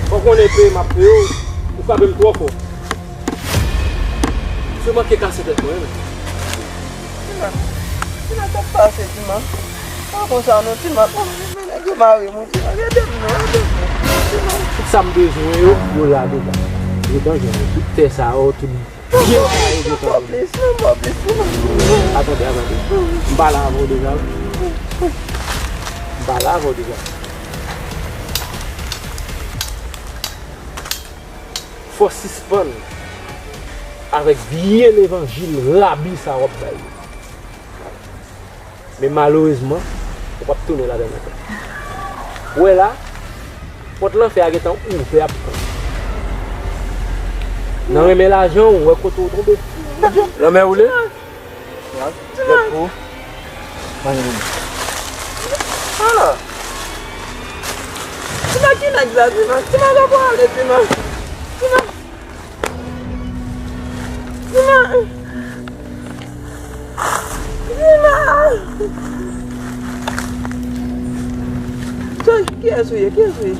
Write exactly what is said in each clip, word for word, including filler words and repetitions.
Ou konnen peye m ap peye w, ou frape m twò fò. Misye manke kase tèt mwen, wi. Tima, Tima, sa k pase, Tima? Pa konsa non, Tima. Oh, men nèg yo mare m, wi, Tima. Ede m non, ede m non, Tima. Tout sa m bezwen yo, yo la deja. Yo gentan jwenn yo. Tout tè sa yo, tout byen sa yo gentan jwenn. Atande, atande. M pale avè w deja, wi. M pale avè w deja. Fò w sispann avèk vye levanjil rabi sa w ap bay yo. Men malerezman, ou p ap tounen ladann ankò. Ou wè la, pòt lanfè a gentan ouvè ap tann. Nan renmen lajan w, ou wè kote w tonbe. Lanmè woule. Tit pou. Manje pou mwen. Ala. Tima, ki nèg sa, Tima? Tima, sa pou ale, Tima. Tima. Tima. Tima. Kiyès ou ye? Kiyès ou ye?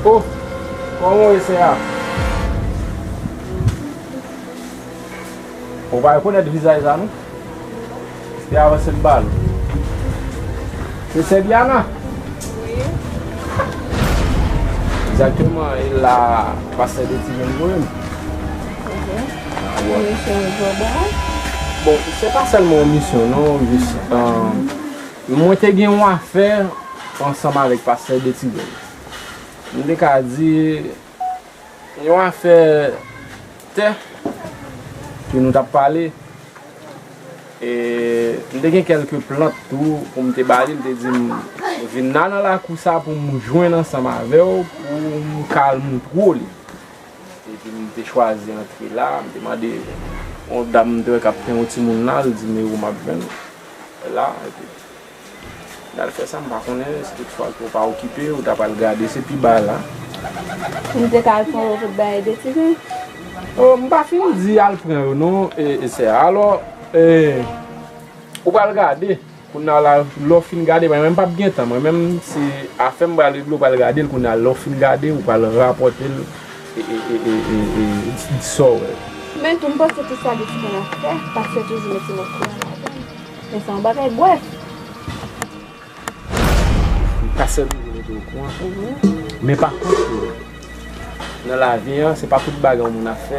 Oh, kòman w ye, sè a? Ou pa rekonèt vizaj la, non? Te avanse m pale. Se Sè Biana? Wi. Egzakteman, e la pastè Detiven voye m. Ok. Bon. Misyon yo bon? Bon, se pa sèlman yon misyon, non, jis, euh, mwen te gen yon afè ansanm avèk pastè Detiven. M te ka di, yon afè tè ke nou t ap pale. E, m te gen kèlke plant tou pou m te ba li. Li te di m, "Vin la nan lakou sa pou m jwenn ansanm avè w, pou m ka al montre w li." Epi m te chwazi antre la, m te mande yon dam m te wè k ap plen yon timoun la, li di m, "E ou m ap jwenn la." Epi, N al fè sa, m pa konnen si toutfwa ke w pa okipe, ou ta pral gade, se pi ba la. M te ka al fè yon lòt bagay de ti jan. Oh, m pa fin di al pran yo non, e, e sè a. Alò, e, ou pral gade, kounye a la, lè w fin gade, mwen menm m p ap gen tan, mwen menm se afè m pral regle, ou pral gade l, kounye a lè w fin gade, ou pral rapòte l, e, e, e, e, e, e, di, di sa w wè. Men tou, m panse tout sa de ti jan ap fè, pastè toujou mete m okouran ladan l. Men se yon bagay, brèf. Pastè toujou mete w okouran. Mhm. Men pa kont, nan lavi an, se pa tout bagay yon moun ap fè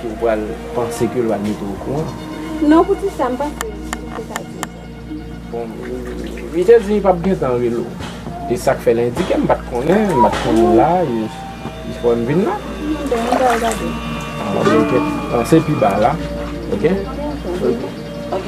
ke w pral panse ke l pral mete w okouran. Non, poukisa m panse se sa di. Bon, li te di li p ap gen tan rele w. E sa k fè l endike m, m pa t konnen, m pa t konnen la, e, e fò m vin la. M pral gade. Ah, ok. Ah, se pi ba la. Ok? Ok. Ok.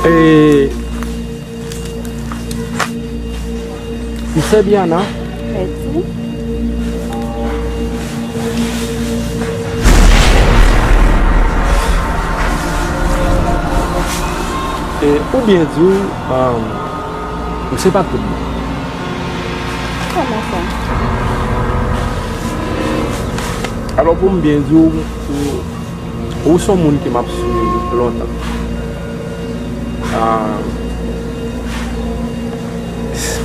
E, Misye Biana. Mèsi. E, pou byen di w, um, ou se pa tout bon. Kòman sa? Alò, pou m byen di w, ou, ou se yon moun ke m ap swiv lontan. Ah,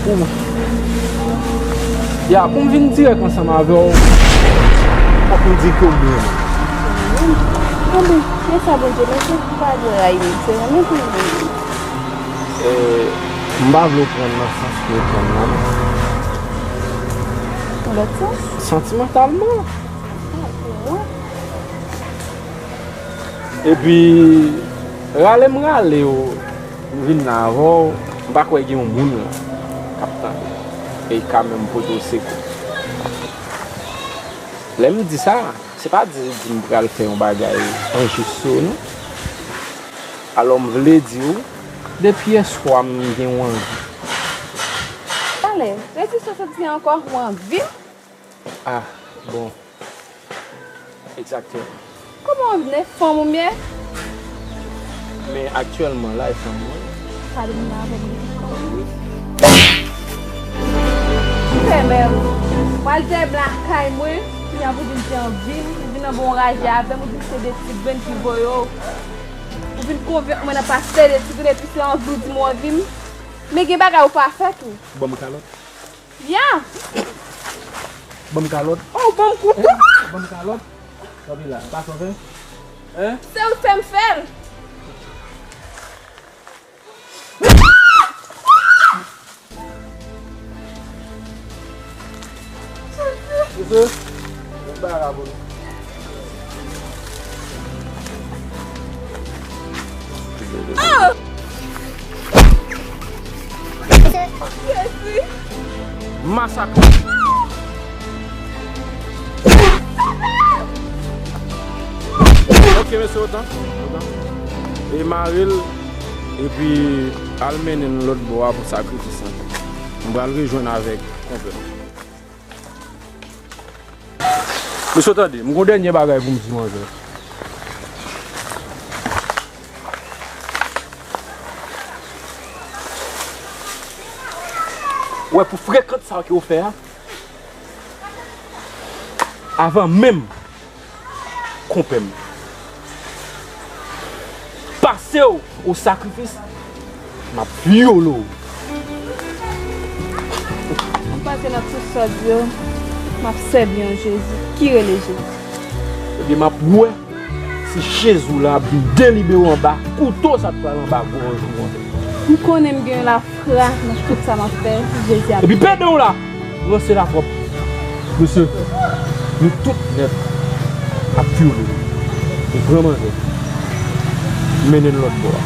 pou, ya, pou m vin dirèk ansanm avè w, fòk m di ke w byen. Bon, men sa Bondye, men se pa dwe rayi m, se renmen pou m renmen. Eh, m pa vle w pran l nan sans ke w pran l la, non. Lòt sans? Santimantalman. Epi, rale m rale w, m vin nan avè w, m pa kwè gen yon moun la k ap tande. E ka menm pote w sekou. Lè m di sa, se pa di, di m pral fè yon bagay enjis sou ou, non. Alò, m vle di w, depi yèswa m gen yon anvi. Talè, redi sa w sot di ankò, ou anvi m? Ah, bon. Egzakteman. Kòman w vin fanm ou m ye? Men aktyèlman la, e fanm mwen. Pale m nan avè m. Fè bèl. Pral fè m lakay mwen, kounye a pou di m te anvi m, ou vin anba yon raje avè m, ou di m se de ti grenn ki voye w. Ou vin konvenk mwen nan pastè de ti grenn, epi se anvi w di m ou anvi m. Men gen bagay ou pa fè tou. Ban m kalòt. Ya! Ban m kalòt. Oh, ban m kouto! Ban m kalòt. Kanpe la, pa sanfè. Hein? Se ou fè m fè l. Mesye, yon bagay la pou nou. Masak. Ok, mesye, otan, otan. E mare l, epi al mennen l lòt bò a pou sakrifis lan. M pral rejwenn avèk konpè. Mesye, tande, m gon dènye bagay pou m di manzè. Ou wè, pou frekant sa ke w fè a, avan menm konpè m pase w o sakrifis, m ap vyole w. M panse nan tout sa w di yo, m ap sèvi yon Jezi ki rele Jezi. Ebyen, m ap wè si Jezi w la ap vin delibere w anba kouto sa k pral anba gòj ou an. M konnen m gen yon lafwa nan tout sa m ap fè, Jezi ap. Epi pede w la, ranse la pwòp. Mesye, nou tout nèt ap vyole nou. Nou pran manzè, mennen l lòt bò a.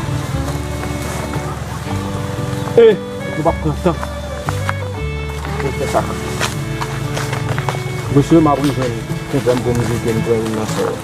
E nou p ap pran tan pou n fè sa. Mesye, m ap rejwenn konpè m pou m di ke m pran youn nan sè yo.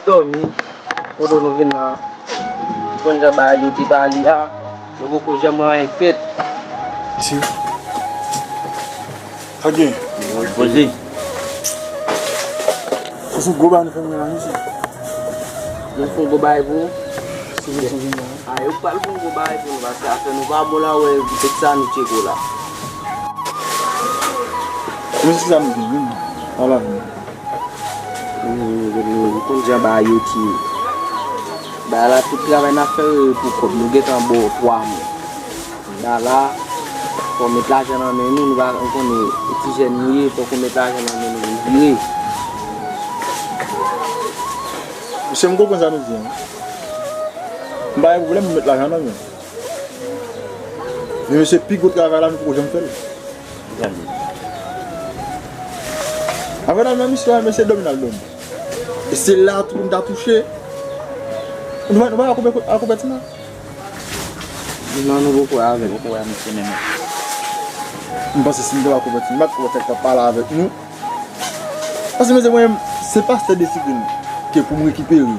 Dòmi, kote nou vin la. Ou konn jan bagay yo te pale a, nou poko janm wè anyen k fèt. Si. Sa gen? Poze. Se sou gwo bagay nou fè mwen la, mesye. Nou fè yon gwo bagay pou ou? Si, mesye, vin la. A, yo pral fè yon gwo bagay pou nou, paske afè nou pa bon la, wè, se sa nou tcheke w la. Mesye, se sa nou vin, vin. Ala vin. Ou konn jan bagay yo te ye. Bagay la, tout travay n ap fè yo pou kòb. Nou gentan ba w twa mwa. Bagay la, fò w met lajan nan men nou, nou pa, ou konnen, e ti jèn nou ye, fòk ou met lajan nan men nou pou vire. Mesye, m konprann sa nou di an. M pa gen pwoblèm, m met lajan nan men. Men mesye, pi gwo travay la, nou poko janm fè l. Apre n al nan misyon an, mesye dòmi n al dòmi. E se la tou pou n ta touche. Nou pa, nou pa wè a koupè, a koupè ti nan? Non, nou poko wè avè l. Poko wè misye menm. M panse si m te wè a koupè ti nan, m pa t ko wè sa k t ap pale avèk nou. Paske mesye mwen, se pastè Detigrenn ke pou m rekipere.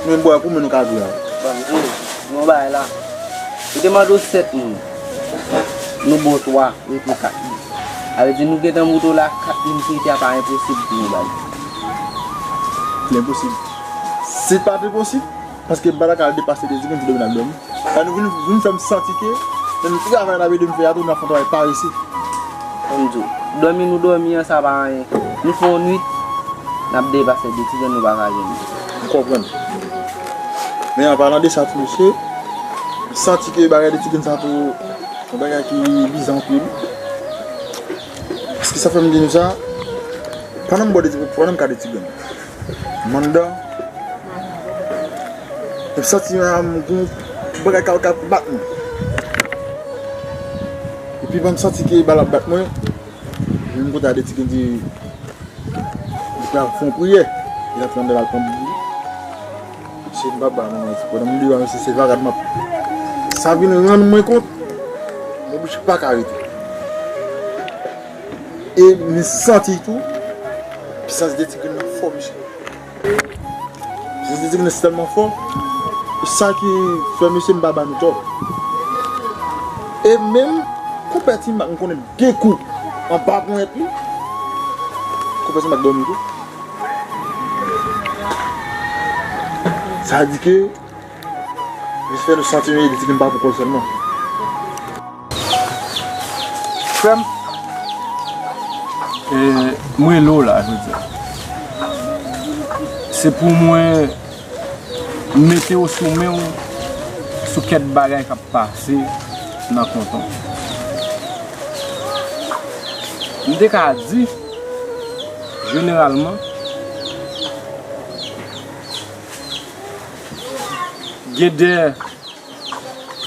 Men bò pou mwen nou ka viv avè. Bon, Dye, nou bay la. Ou te mande w sèt moun. Nou ba w twa, rete kat moun. Sa vle di nou gentan moute w la, kat moun ki rete a pa enposib pou nou bay. Li enposib. Se pa te posib, paske m pa ta ka al depase de di moun ki dòmi nan dòmi. La nou vin, vin fè m santi ke menm travay n ap ede m fè a tou, n ap fè yon travay parese. Ann di w, dòmi nou dòmi an, sa pa anyen. Nou fè yon nwit, n ap depase de ti grenn nou pa ka jwenn. M konprann. Men an palan de sa tou, mesye, m santi ke bagay de ti grenn sa tou, yon bagay ki bizan anpil. Paske sa fè m di nou sa, pandan m bò de ti, pandan m ka de ti grenn. M anndan. M santi m gon bagay k ap, k ap bat mwen. Epi m santi ke bal ap bat mwen. Menm kote a de ti grenn di, li pral fè yon priyè. Li antre anndan l al pran Bib li. Se m pa ba non, non, pandan m deyò a, mesye, se va gad m ap. Sa vin rann mwen kont. M oblije pa ka rete. E m santi tou, pisans de ti grenn nan fò, mesye. Pisans de ti grenn nan tèlman fò, sa ki fè, mesye, m pa ba nou tò. E menm konpè Ti Mak, m konnen gen kou anba ponyèt li. Konpè Ti Mak dòmi tou. Sa di ke Jis fè nou santi nou ede ti grenn pa pou kò l sèlman. Frè m, e, m rele w la jodi a. Se pou mwen mete w sou men w sou kèk bagay k ap pase nan kanton. M te ka di, jeneralman, gen de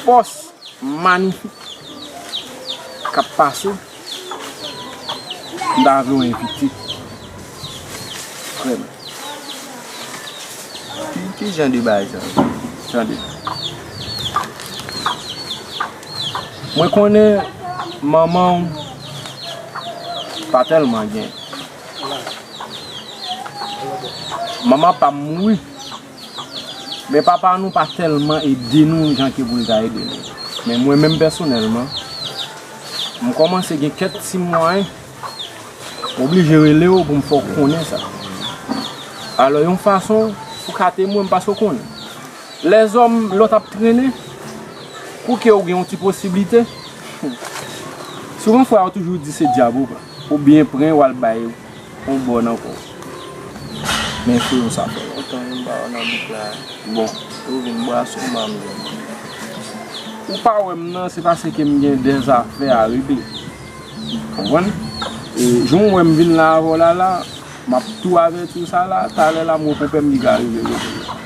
fòs manifik k ap pase, m ta vle w envite. Frè m. Ki, ki jan de bagay sa? Tande. Mwen konnen manman w pa tèlman gen. Manman pa m mouri. Men papa nou pa tèlman ede nou jan ke pou l ta ede nou. Men mwen menm pèsonèlman, m kòmanse gen kèk ti mwayen, m oblije rele w pou m fè w konnen sa. Alò, yon fason pou ka temwen m pase w konnen. Lèzòm, lè w t ap trennen, pou ke w gen yon ti posiblite, souvan fwa yo toujou di se dyab ou pran, ou byen pran w al bay yon bòn ankò. Men freo, sa fè lontan wi m pa wè w nan bouk la. Bon, ou vin bwase w ban m jwenn. Ou pa wè m nan, se paske m gen dèzafè a regle. Konprann? E jan w wè m vin la avè w la la, m ap tou avèti w sa la, talè la m wè konpè m ki ka rive kote l la.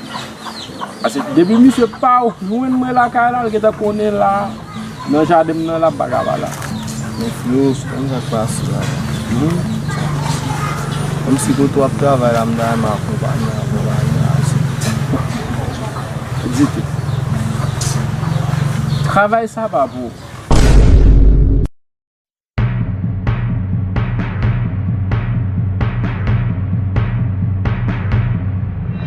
Paske depi misye pa jwenn mwen lakay la, l gentan konnen la, nan jaden m nan la, m pa ka pa la. Men freo, se kòman sa k pase la? Hmm? Kòmsi kote w ap travay la, m ta renmen akonpanye, akonpanye a se. Di tou. Travay sa pa pou ou.